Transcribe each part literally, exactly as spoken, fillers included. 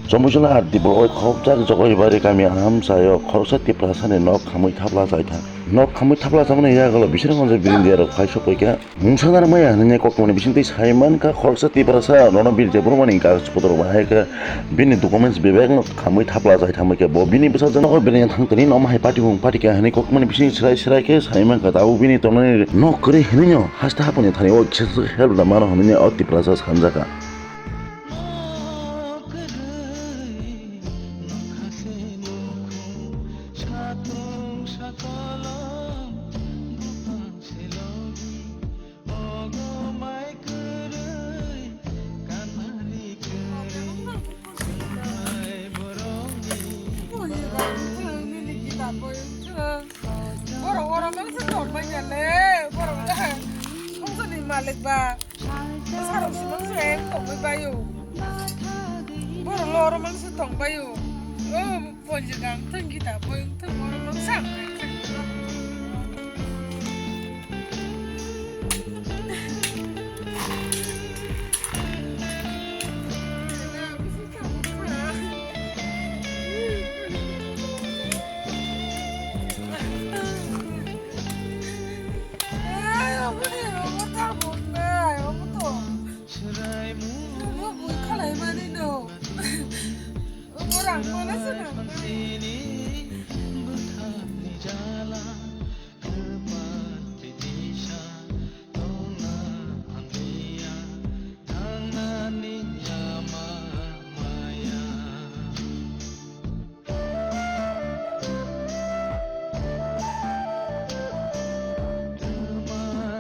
Chomui jwla R D block bai khobjak Jogoibari kami amchaio khoroksa Tiprasani nok khamui thapla chaitha. Nok khamui thapla chamani yagulo bising rok bini dera rok phai sokphaikha. Mungsa nang maya hinwi kokmani bisingtwi sai mankha khoroksa Tiprasa Ronobir Debbarmani kagoj potro bahai khe bini documents bebak no khamui thapla chaitha maikha. Bo bini bwsajwk nogo beleng thang tini nok hai party hung party kha hinwi kokmani bising swrai swrai khe sai mankha. Tabuk bini tongnani nok kwrwi hinwi no haste haponi thani o kisa help da mano hinwi o Tiprasa sanjakha. Borok oro mangsa tongmani le, borok le songsa ni malik ba. Bwsarok sibang se tongwi baio. Borok lo oro mangsa tong baio. O ponjagam thang gita boyong thang oro mangsa. Ai, obo ni, obo tabuk nai, obo to. Obo bui khalai mani no. Obo rang mana se nang nai.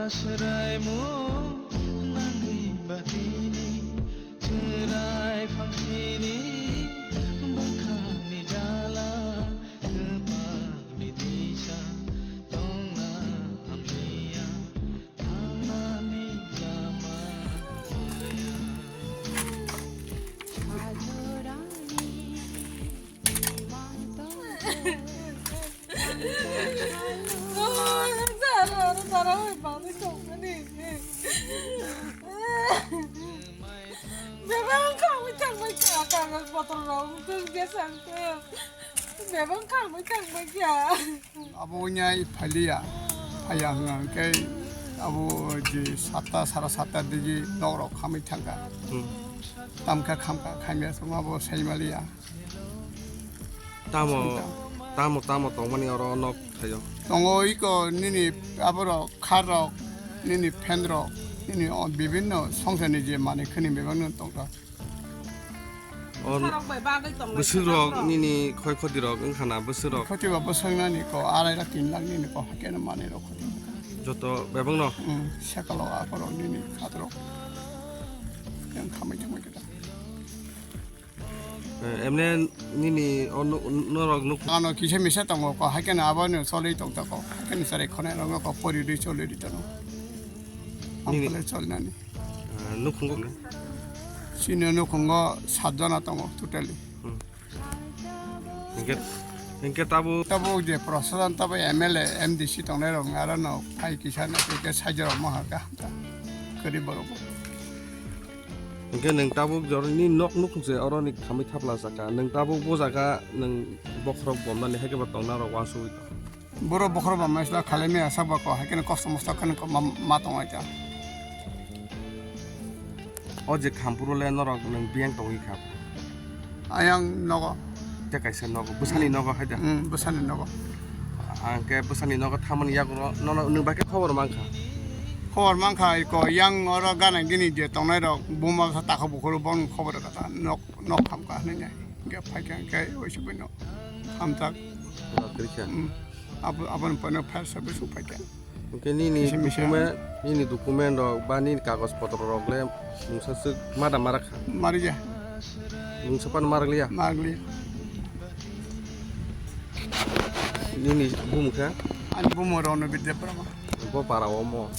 Swraimo nangni batini chwrai phangsini bwkhakni jala kwpal bidisa tongna hamya thangnani lama maya. Bebang khamwi thangbai kha, kagoj potro rok wngkha, bwsang khe. Bebang khamwi thangbai kha. Abo wngya phaliya, phaiya hwnka hwnkhe abo je satta, sara satta digi nok rok khamwi thangkha. Hmm. Tamkha khamkha, khamya songma abo saimaliya. Tamo, tamo, tamo tongmani oro nok thaio? Tongo iko nini aborok kharrok, nini phenrok, nini o bibinno songsarni je manwi khani bebakno tongkha. O bwswk rok nini khoi khoti rok wngkha na bwswk rok? Khoti ba bwswk nani ko arai lakh tin lakh nini ko hakhe no manwi rok khoti. Joto bebakno? Hmm, sekalo aphoro nini khatrok. Yang khamai thangmai khe da. Eh, emne nini o nu-, norok nuk- Ano kisa misa tongo ko, haikhe no abono cholwi tongtoko, haikhe no cherai khonai rokno ko pori rwi cholwi rwi tono. Nini- Amkole cholnani. Eh, nukhungo ne? Chini nukhungo sat jona tongo totally. Hmm. Hinkhe, hinkhe tabuk. Tabuk je prosason tabuk M L A, M D C tongnai rok aro no phai kisa no kisa sajorok moha kaham ta. Kwrwi borok. Hinkhe nwng tabuk jorni nok nukhung se oroni khamwi thapla saka. Nwng tabuk bo jaga nwng bokhorok bomnani hai khe ba tongna rok uansugwi tong. Borok bokhorok bomnai sla khalai maya sak ba ko hai kheno kosto mosto kheno ko ma, ma tong ai ta. O je khampuro le norok nwng biyang tongwi kha. Ayang nogo. Tei kaisa nogo, bwsani nogo hai da? Hmm, bwsani nogo. Ang khe bwsani nogo thamani yago no, nono nwng bai khe khobor mankha. Khobor mankha, iko yang oro gana gini je tongnai rok, buma bwsa takha bukhuru bon khobor kata, nok, nok khamkha hinwi nai. Hingke phaikha hingke oisubino khamjak. Pura kwrwikha. Hmm. Abo, aboni pore no fire service o phaikha. Hingke nini Misa, misa. Document, nini document rok ba nini kagoj potro rok le mungsa swk ma da marakha? Marikya. Mungsa phano marakliya? Marakliya. Nini bumung kha? Ani bumung Rono Bidya Brahma. Bo para o mo?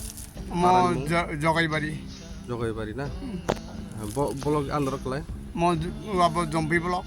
Mo Para ni Jo-, Jogaibari. Jogaibari na? Hmm. Bo, bolok andro klai? Mo j-, abo Jompi bolok.